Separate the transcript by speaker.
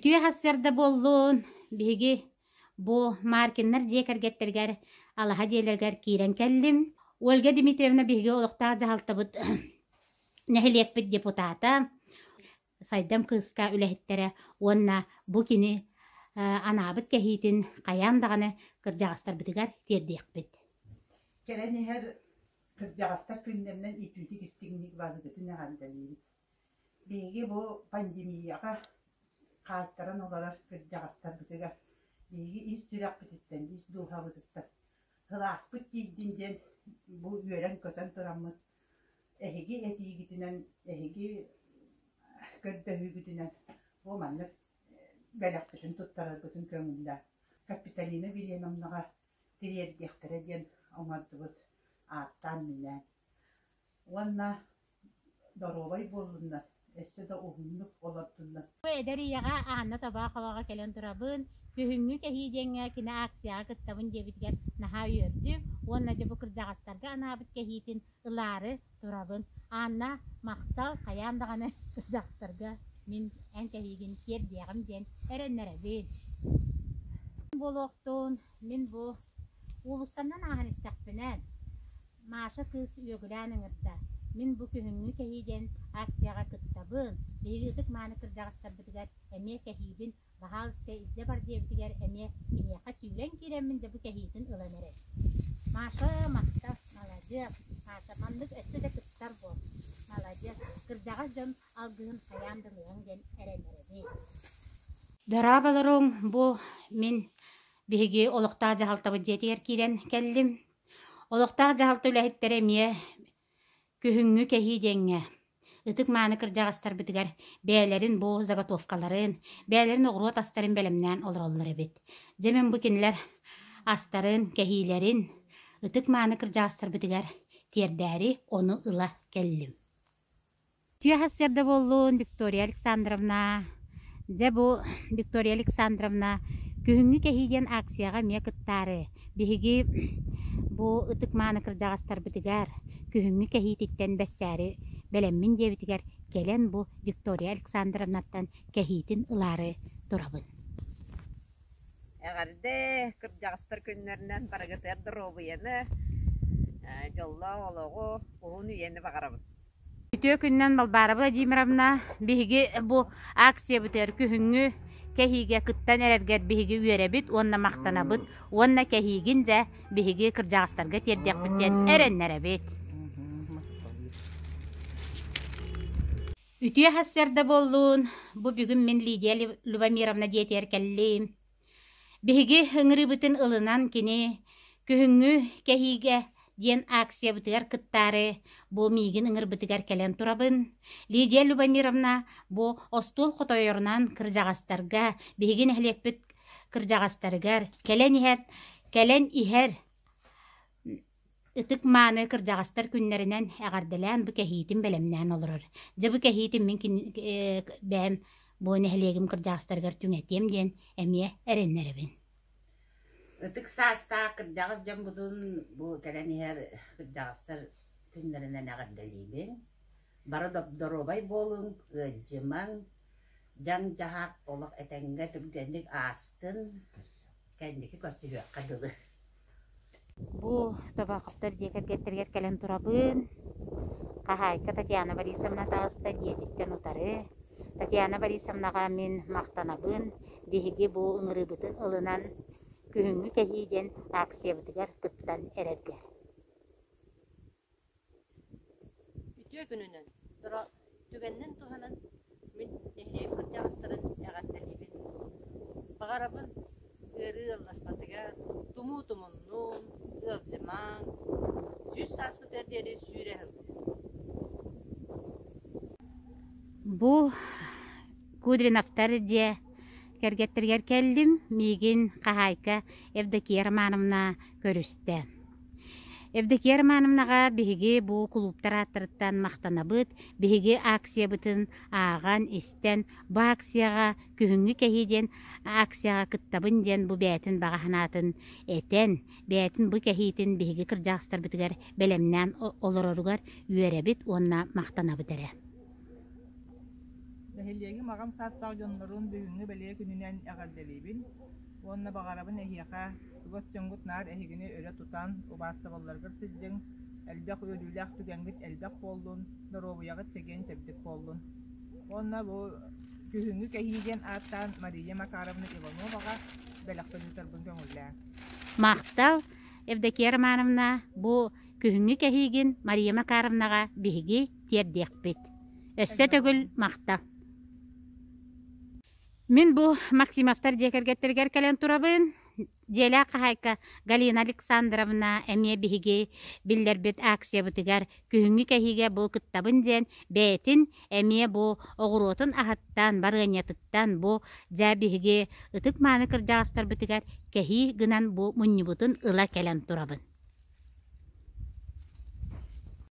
Speaker 1: Үтүө сарсыарда буоллун! Биһиги бу Маркиннар дьиэ кэргэттэригэр алаһа дьиэлэригэр киирэн кэллим. Ольга Дмитриевна биһиги олохтоох дьаһалтабыт нэһилиэкпит депутата, Сайдам кыыска үлэһиттэрэ уонна бу кини анаабыт кэһиитин хайаан даҕаны кырдьаҕастарбытыгар тиэрдиэхпит.
Speaker 2: Кэлэн иһэр кырдьаҕастар күннэринэн итиитик истиҥник барыгытын эҕэрдэлиибит. Биһиги бу пандемияҕа хаайтаран олорор кырдьаҕастарбытыгар биһиги ис сүрэхпититтэн, ис дууһабытыттан сылааспыт тиийдин диэн бу үөрэн-көтөн тураммыт эһиги этиигитинэн, эһиги көрдөһүүгүтүнэн бу маннык бэлэхпитин туттарарбытын көҥүллээн Капитолина Вильямовнаҕа тириэрдиэхтэрэ диэн оҥордубут ааттаан-минээн. Уонна доруобай буоллуннар, өссө да уһуннук олордуннар.
Speaker 1: Бу эдэр ийэҕэ Анна Табаховаҕа кэлэн турабын. Күһүҥҥү кэһии диэҥҥэ кини акцияҕа кыттабын диэбитигэр наһаа үөрдүм уонна дьэ бу кырдьаҕастарга анаабыт кэһиитин ылаары турабын. Анна, махтал, хайаан даҕаны кырдьаҕастарга мин эн кэһиигин тиэрдиэҕим диэн эрэннэрэбин. Буолуохтун, мин бу уулуссанан ааһан истэхпинэ, Маша кыыс үөгүлээн ыҥырда: «Мин бу күһүҥҥү кэһии диэн акцияҕа кыттабын, биһиги ытык-мааны кырдьаҕастарбытыгар эмиэ кэһиибин, баһаалыста илдьэ бар» диэбитигэр эмиэ киниэхэ сүүрэн киирэммин дьэ бу кэһиитин ылан эрэр. Маша махтал, маладьыас, Маша маннык өссө да кыттар буол, маладьыас, кырдьаҕас дьон алгыһын хайаан да ылыаҥ диэн эрэнэрэбин. Дорооболоруҥ, бу мин биһиги олохтоох дьаһалтабыт дьиэтигэр киирэн кэллим. Олохтоох дьаһалта үлэһиттэрэ эмиэ күһүҥҥү кэһии диэҥҥэ ытык-мааны кырдьаҕастарбытыгар бэйэлэрин бу заготовкаларын, бэйэлэрин оҕуруот астарын бэлэмнээн олороллор эбит. Дьэ мин бу кинилэр астарын, кэһиилэрин ытык-мааны кырдьаҕастарбытыгар тиэрдээри ону ыла кэллим. Үтүө сарсыарда буоллун, Виктория Александровна. Дьэ бу Виктория Александровна күһүҥҥү кэһии диэн акцияҕа эмиэ кыттаары биһиги бу ытык-мааны кырдьаҕастарбытыгар күһүҥҥү кэһиититтэн бэссээри бэлэммин диэбитигэр кэлэн бу Виктория Александровнаттан кэһиитин ылаары турабын.
Speaker 3: Эҕэрдэ кырдьаҕастар күннэринэн барыгытыгар доруобуйаны, дьоллоох олоҕу, уһун үйэни баҕарабын.
Speaker 1: Үтүө күнүнэн Балбаара Владимировна, биһиги бу акциябытыгар күһүҥҥү кэһиигэ кыттан эрэргэр биһиги үөрэбит уонна махтанабыт уонна кэһиигин дьэ биһиги кырдьаҕастарга тиэрдиэхпит диэн эрэннэрэбит. Үтүө сарсыарда буоллун, бу бүгүн мин Лидия Любомировна дьиэтигэр кэллим. Биһиги ыҥырыыбытын ылынан кини күһүҥҥү кэһиигэ диэн акциябытыгар кыттаары бу миигин ыҥырбытыгар кэлэн турабын. Лидия Любомировна бу остуол хотойорунан кырдьаҕастарга биһиги нэһилиэкпит кырдьаҕастарыгар кэлэн иһэр кэлэн иһэр Ытык-мааны кырдьаҕастар күннэринэн эҕэрдэлээн бу кэһиитин бэлэмнээн олорор. Дьэ бу кэһиитин мин бэйэм бу нэһилиэгим кырдьаҕастарыгар түҥэтиэм диэн эмиэ эрэннэрэбин.
Speaker 4: Ытык саастаах кырдьаҕас дьоммутун бу кэлэн иһэр кырдьаҕастар күннэринэн эҕэрдэлиибин. Бары доруобай буолуҥ, ыалдьымаҥ, дьаҥ-дьаһах олох этэҥҥэ түргэнник аастын, кэнники көрсүһүөххэ дылы.
Speaker 1: Бу Тобоохоптор дьиэ кэргэттэригэр кэлэн турабын. Хаһаайка Татьяна Борисовна таҕыста дьиэтиттэн утары. Татьяна Борисовнаҕа мин махтанабын. Биһиги бу ыҥырыыбытын ылынан күһүҥҥү кэһии диэн акциябытыгар кыттан эрэргэр.
Speaker 5: Үтүө күнүнэн! Түгэнинэн туһанан мин нэһилиэк кырдьаҕастарын эҕэрдэлиибин. Баҕарабын ыарыы ыалласпатыгар, тумуу тумуннун, ыалдьымаҥ, сүүс сааскытыгар диэри сүүрэ сылдьыҥ.
Speaker 1: Бу Кудриновтар дьиэ кэргэттэригэр кэллим. Миигин хаһаайка Евдокия Романовна көрүстэ. Евдокия Романовнаҕа биһиги бу кулууптар ааттарыттан махтанабыт, биһиги акциябытын ааҕан, истэн, бу акцияҕа күһүҥҥү кэһии диэн акцияҕа кыттабын диэн бу бэйэтин баҕа санаатын этэн, бэйэтин бу кэһиитин биһиги кырдьаҕастарбытыгар бэлэмнээн олороругар үөрэбит уонна махтанабыт эрэ.
Speaker 6: Нэһилиэгим аҕам саастаах дьоннорун бүгүҥҥү бэлиэ күнүнэн эҕэрдэлиибин уонна баҕарабын эһиэхэ чугас дьоҥҥут наар эһигини өрө тутан, убаастабылларыгар сылдьыҥ, элбэх үөрүүлээх түгэҥҥит элбэх буоллун, доруобуйаҕыт чэгиэн-чэбдик буоллун. Уонна бу күһүҥҥү кэһии диэн ааттаан Мария Макаровна Ивановаҕа бэлэхпин ыытарбын көҥүллээҥ.
Speaker 1: Махтал, Евдокия Романовна, бу күһүҥҥү кэһиигин Мария Макаровнаҕа биһиги тиэрдиэхпит. Өссө төгүл махтал. Мин бу Максимовтар дьиэ кэргэттэригэр кэлэн турабын. Дьиэлээх хаһаайка Галина Александровна эмиэ биһиги биллэрбит акциябытыгар күһүҥҥү кэһиигэ бу кыттабын диэн бэйэтин эмиэ бу оҕуруотун аһыттан, барыанньатыттан бу дьэ биһиги ытык-мааны кырдьаҕастарбытыгар кэһии гынан бу мунньубутун ыла кэлэн турабын.